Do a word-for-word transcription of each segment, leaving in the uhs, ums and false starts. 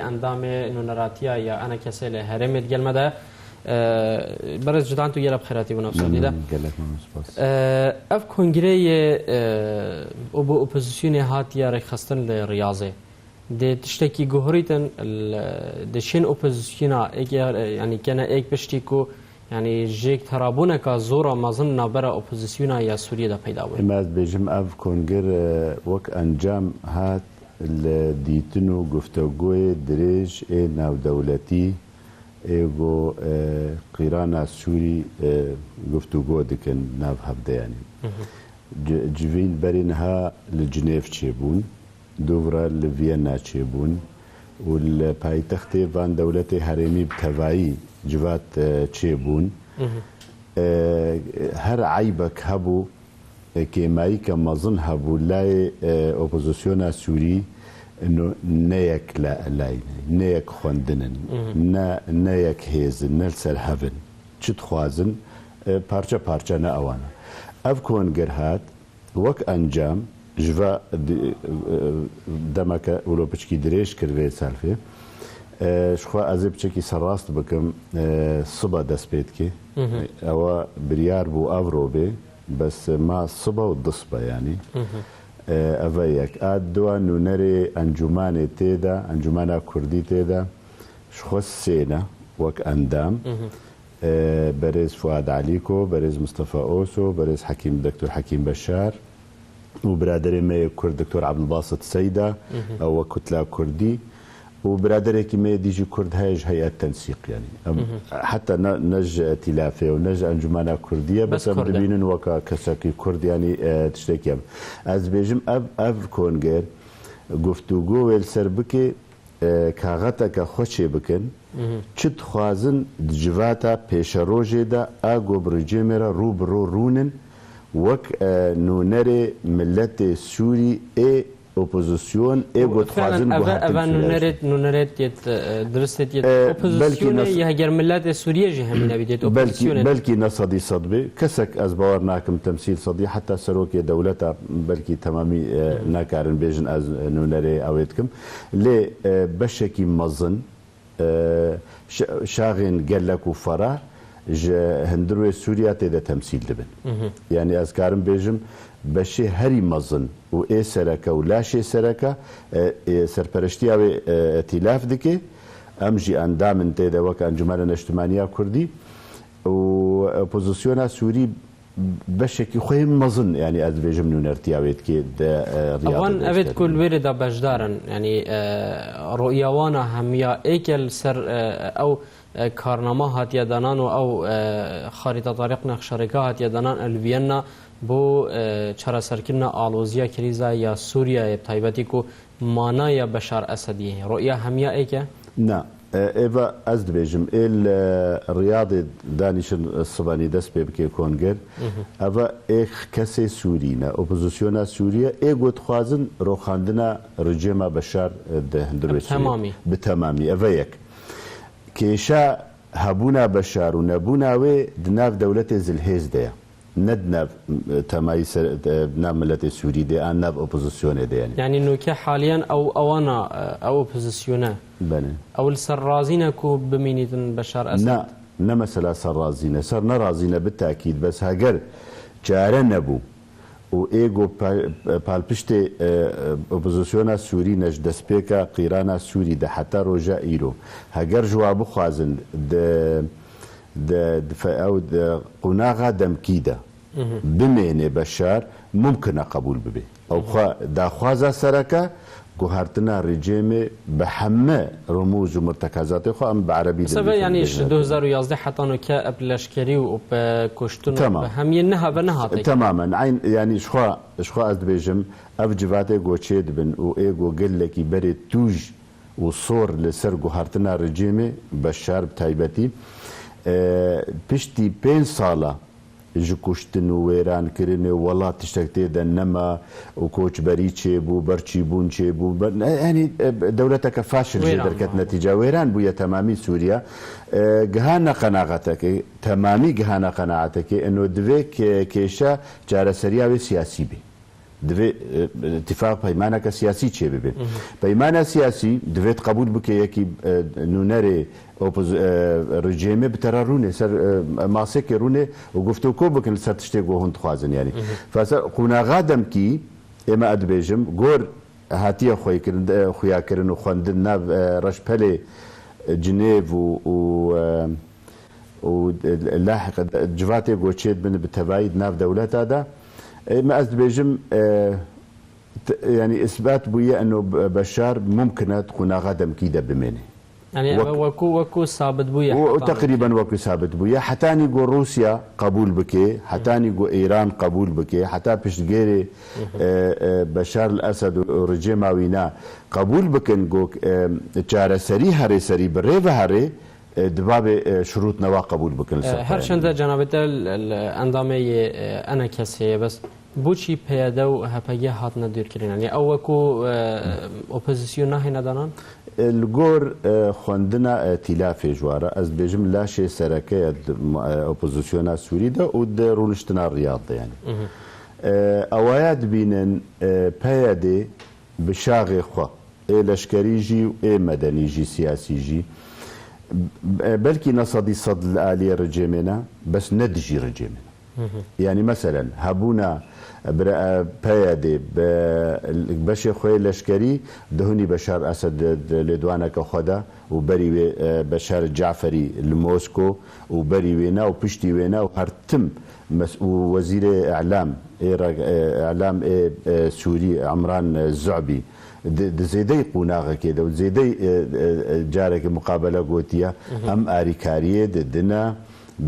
endamê nûneratiya ya ENKSê li herêmê digel me de. E, Berêz Cidan, tu gelek bi xêratî bûna stûdyoyê de. Memnun, gelek memnun, spas. E, ev kongreyê, e, û bi opozisyonê hatiye rêkxistin li Riyazê. Dê tiştekî guhurîtin, li, dê şên opozisyona êk, e, yanî kene êk piştî ku, yanî jêk terabûneka zora mezin navbera opozisyona ya Sûriyê de peyda bû. Ema ez dibêjim ev kongir, e, wek encam hat li dîtin û guftegoyê dirêj ê navdewletî ê go, e, qîrana Sûrî, e, guftûgo dikin nav hevdeyanî. Hı hı. Ci-, civîn berî niha li Cinêv çêbûn, dûvra li Viyena çêbûn û li paytextê van dewletê herêmî bi tevayî civat, e, çêbûn. Hı hı. E, her eybek hebû, e, kêmayîke mezin hebû layê, e, opozisyona Sûrî, no, ne yek la-, layîn, ne yek xwendin in, Hı hı. ne, ne yek hêz in, ne li ser hev in. Çi dixwazin, e, parçe parçe ne ewan e. Ev kongir hat, wek encam, ji va di-, e, demeke wilo piçkî dirêj kir vê selfê. E, ji xwe ez ê piçekî serrast bikim, e, siba dest pê dike. Hı hı. Ewa biryar bû evro bê, bes ma siba û di siba yanî. Hı hı. E, eve yek. A dua nûnerê encûmanê tê de, encûmana kurdî tê de, ji xwe sê ne, wek endam. Hı hı. E, berêz Fuad Alîko, berêz Mustafa Oso, berêz Hekîm, Doktor Hekîm Beşar û biraderê me yê Kurd Doktor Abdulbasit Seyda, Hı hı. ew wek Kutla Kurdî û biraderekî me yê dî jî Kurd heye ji heyet tensîq, yanî. Em, Hı hı. heta ne, ne ji etîlafê û ne ji encûmena Kurdî ye, Bes bes em Kurd e. dibînin weka kesekî Kurd, yanî, e, tiştekî em. Ez dibêjim ev, ev konger guftûgo wê li ser bike, e, kaxeteke xwe çêbikin, Mhm. çi dixwazin di civata pêşerojê de a go bi rejîmê re rû bi rû rûnin, wek, e, nûnerê miletê Sûrî ê opozisyon ê go dixwazin Filan eve, guhertin eve Sûriyê nûnerêt, nûnerêt yêt, e, diristêt yêt E, belkî opozisyonê nas- ya heger miletê Sûriyê jî hemîne bît yêt Belkî, opozisyonê. belkî ne sedî sed bê. Kesek ez bawer nakim temsîl sedî, heta serokê dewleta belkî temamî, e, Mhm. nakarin bêjin ez nûnerê ew ê dikim. Lê, e, beşekî mezin, e, şa-, şaxên gelek û fera ji hundirê Sûriya tê de temsîl dibin. Mhm. Yanî ez karim bêjim, beşê herî mezin û ê sereke û laşê sereke, e, e, serpereştiya wê, e, îtîlaf dike. Em jî endam in tê de wek Encûmena Neştimaniya Kurdî û opozisyona Sûrî beşekî xwe yê mezin, yanî ez dibêjim nûnertiya wê dikê de, e, Riyadê Evan de evêt ku li wêrê de beşdar in, yanî, e, roya wan a hemiya êk e li ser, e, ew, e, karnama hatiye danan û ew, e, xarîta tarîx nexşerêka hatiye danan li Viyena bo, e, çareserkirina aloziya krîza ya Sûriyeyê, bi taybetî ku manaya Beşar Esedî, roya hemiya êk e? Na, e, êva ez dibêjim, ê li Riyadê danîşin sibanî dest pê bike konger. Mhm. Eva ê kesê Sûrî ne, opozisyona Sûriye ê got dixwazin roxandina rejîma Beşar, e, di hundirê Bi Sûriyê. temamî. Bi temamî, eve yek. Kêşa hebûna Beşar û nebûna wê di nav dewletê zilhêz de ye. Ne di nav, e, temayî ser, e, nav miletê Sûrî de, an nav opozisyonê de yanî. Yanî nûke haliyan ew, ewana, e, ew opozisyone. Belê. Ew li ser razî ne ku bimînîtin Beşar Esed? Na, ne mesela ser razî ne. Ser ne razî ne bi tekîd, bes heger çare nebû û ê go pa-, palpiştê, e, e, opozisyona Sûrî ne ji destpêka qîrana Sûrî de heta roja îro, heger ji wa bixwazin di, di, di fe-, ew di qonaxa demkî de Mhm. bimêne Beşar, mumkin e qebûl bibe. Ew Mhm. xwe daxwaza sereke, guhertina rejîmê bi heme rumûz û mirtekazatê xwe, em bi erebî de Seve dibêjin, yanî bêjin ji erebî. du hezar û yazdeh heta nûke eb leşkerî û bi kuştin û Tamam. bi hemiyê niha ve nehate. Temamen. Eyn, yanî ji xwe, ji xwe ez dibêjim, ev civatê go çê dibin û ê go gelekî berê tûj û sor li ser guhertina rejîmê, Beşar bi taybetî, e, piştî pênc sala ji kuştin û wêrankirinê û welat tiştek tê de nema û koçberî çêbû, berçîbûn çêbû, ber-, ne, yanî, e, dewleteke faşil jê Wêran derket bû. netîca. Wêran bûye temamî Sûriye. E, gihane qenaxetekê, temamî gihane qenaxetekê, ino divê ke-, kêşa çareseriya wê siyasî bê. Divê, e, îtîfaq peymaneke siyasî çêbibe. Peymana siyasî divê qebûl bike yekî, e, nûnerê opoz-, e, rejîmê bi te re rûnê ser, e, masêkê rûnê û guftûko bikin li ser tiştê ku hûn dixwazin, yanî. Fasa qonaxa demkî, ême ez dibêjim, gor hatiye xweykirin, e, xuyakirin û xwendin nav, e, reşpelê, e, Cinêv û, û, e, û, e, lahiq, e, civatê goçê dibin bi tevayî di nav dewleta de. E, me ez dibêjim, e, t-, yanî îsbat bûye eno Be-, Beşar mumkin e di qonaxa demkî de bimêne. Yanî Wek- ev wekû, wekû sabit bûye û, û heta teqrîben wekî sabit bûye. Hetanî ku Rûsya qebûl bike, hetanî ku Îran qebûl bike, heta piştgêrê, e, e, Beşar el Esed û, û rejîma wî ne qebûl bikin ku, e, çareserî herê serî bi rê ve herê, e, dibabê, e, şurût newa qebûl bikin li ser E, her peyamê. Çende cenabê te li, li endamê yê, e, enekesê ye, bes boçî P Y D û H P G hatine dûrkirin? Yanî ew wekû, e, opozîsyon nahêne danan? E, li gor, e, xwendina, e, tîlafê ji wan re, ez dibêjim laşê sereke ye di, e, opozîsyona Sûrî de û di rûniştina Riyad de, yanî. E, ewaya dibînin, e, P Y D bi şaxê xwe, ê leşkerî jî û ê medenî jî, siyasî jî, e, belkî ne sedî sed li aliyê rejîmê ne, bes ne dijî rejîmê ne. Yanî meselen, hebûna bira-, e, P Y D bi beşê xwe yê leşkerî dihunî Beşar Esed di, di lêdwaneke xwe de û berî wê, e, Beşar Caferî li Mosko û berî wê ne û piştî wê ne û her tim mes-, û wezîrê îlam ê re-, e, îlam ê, e, Sûrî Emran, e, Zu'bî di, di zêdeyî qonaxekê de û zêdeyî, e, e, e, carekê muqabele gotiye, em arîkariyê didine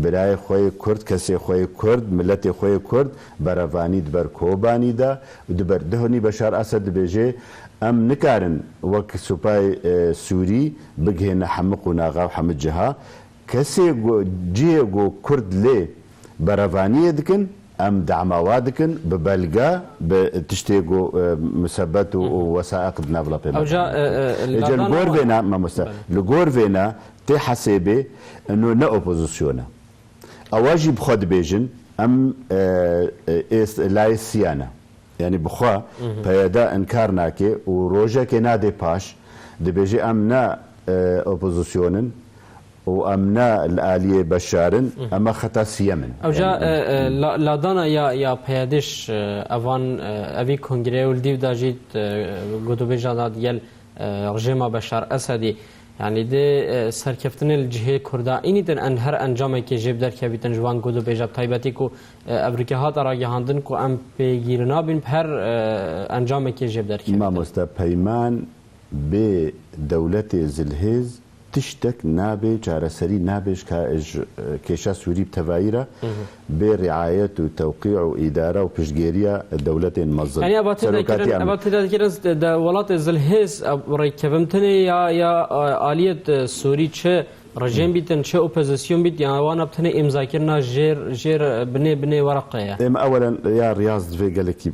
birayê xwe yê Kurd, kesê xwe yê Kurd, miletê xwe yê Kurd berevanî di ber Kobanî de û di ber dihunî Beşar Esed dibêje, em nikarin wek supayê, e, Sûrî bigihêne hemû qonaxa û hemû ciha. Kesê ku, cihê ku Kurd lê berevaniyê dikin, em dema wa dikin, bi belge, bi tiştê ku, e, musebet û, û wesaiq di nav lepê me Ewca, de. e, e, Êca li ladana gor wan- vêne, mamoste, Belê. li gor vêne tê hesêbê, ino ne opozîsyon e. Ewa jî bi xwe dibêjin, em, e, e, ês-, layê siya ne. Yanî bi xwe P Y D inkar nake û rojekê nade paş, dibêje em ne, e, opozîsyon in û em ne li aliyê Beşar in, em a xeta siyem in. Ewca, Yanî e, e, la-, ladana ya, ya P Y D ji, e, evan, e, evî kongre û li dîv de jî, e, gotûbêja da digel, e, rejêma Beşar Esedî. Yanî dê, e, serkeftinê li cihê Kurda înî din en her encamekê jê bi derkevîtin ji van gotûbêja taybetî ku, e, evrike hate ragihandin ku em pêgîr nabin bi her, e, encamekê jê bi derkevîtin. Mamoste, peyman bê dewletê zilhêz tiştek nabe, çareserî nabe ji ka-, ji, e, kêşa Sûrî bi tevayî re bê riayet û tewqî û îdare û piştgêriya dewletên mezin. Yanî eva tê de Serokatiya kirin, Amerîka. eva tê de kirin de welatê zilhêz, e, rêkevin tenê ya, ya, e, aliyet, e, Sûrî çi rejîm bîtin, çi opozîsyon bît, ya wana bi tenê îmzakirina jêr, jêr, e, binê, binê wereqe ye. Ême ewelen ya riyaz divê gelekî, e,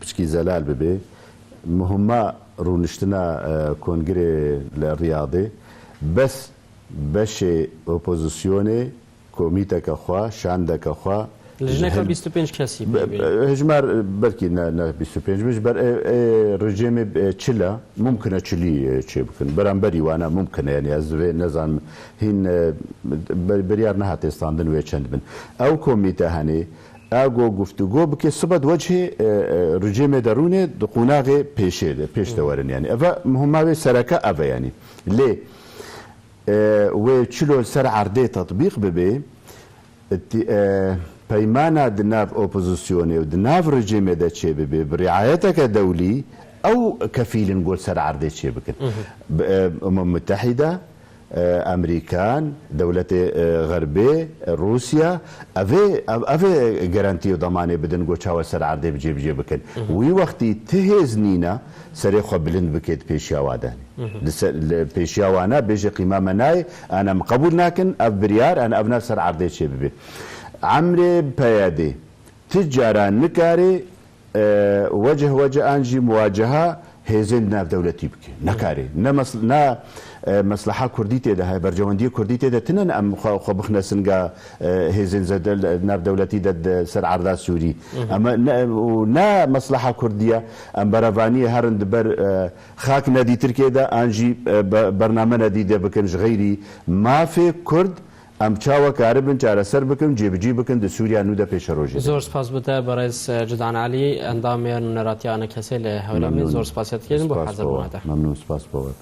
piçkî zelal bibe. Muhima rûniştina, e, kongirê li Riyadê bes beşê opozîsyonê komîteke xwe, şandeke xwe Lijneka ji hin-, bîst û pênc kesî be-, pê be-, hejmar, e, belkî ne, ne bîst û pênc bin, ji ber, e, e, rejêmê, e, çil e, mumkin e çilî, e, çê bikin. Beramberî wan e, mumkin e, yanî ez vê nezanim. Hîn, e, ber-, biryar nehate standin wê çend bin. Ew komîte henê, Ego guftûgo bike, sibe di wecihê, e, e, rejêmê de rûnê, di qonaxê pêşê de, pêş de werin, yanî. Eve muhima wê sereke ev e, yanî. Lê, e, wê çilo ser erdê tetbîq bibe, ti-, e, peymana di nav opozîsyonê û di nav rejêmê de çêbibe, bi riayeteke dewlî, ew kefîl in got ser erdê çêbikin. Bi, e, Umem Mutehîde, e, Amerîkan, dewletê, e, Xerbê, e, Rûsya, ev ê, ev, ev ê garantî û demanê bidin ku çawa ser erdê bi cêbicê bikin. Wî wextî ti hêz nîne serê xwe bilind bike di pêşiya wa de. Li ser, li pêşiya wan e, bêje qîma me nayê, an em qebûl nakin, ev biryar, an ev nav ser erdê çêbibe. Emrê P Y D ti cara nikare, e, wecih wecih an jî muwaceha hêzên navdewletî bike. Nekarê. Ne mes-, ne, E, mesleha Kurdî tê de heye, berjewendiyê Kurdî tê de tinen em xwe, xwe bixne singa, e, hêzên zede-, navdewletî de di ser erda Sûrî. Ema ne, û ne mesleha Kurdî ye, em berevaniyê herin di ber, e, xak nedî Tirkiyê de, an jî, e, be-, bername nedî de bikin ji xeyrî mafê Kurd, em çawa karibin çareser bikin, cêbicî bikin di Sûriya nû de pêşerojê de. Zor spas bi te, berêz, e, Cidan Elî, endamê nûneratiya A N K S'ê li Hewlêrê. Memnûn. Zor spasiya te dikim bo hazir bûna te. Memnûn, spas bo we.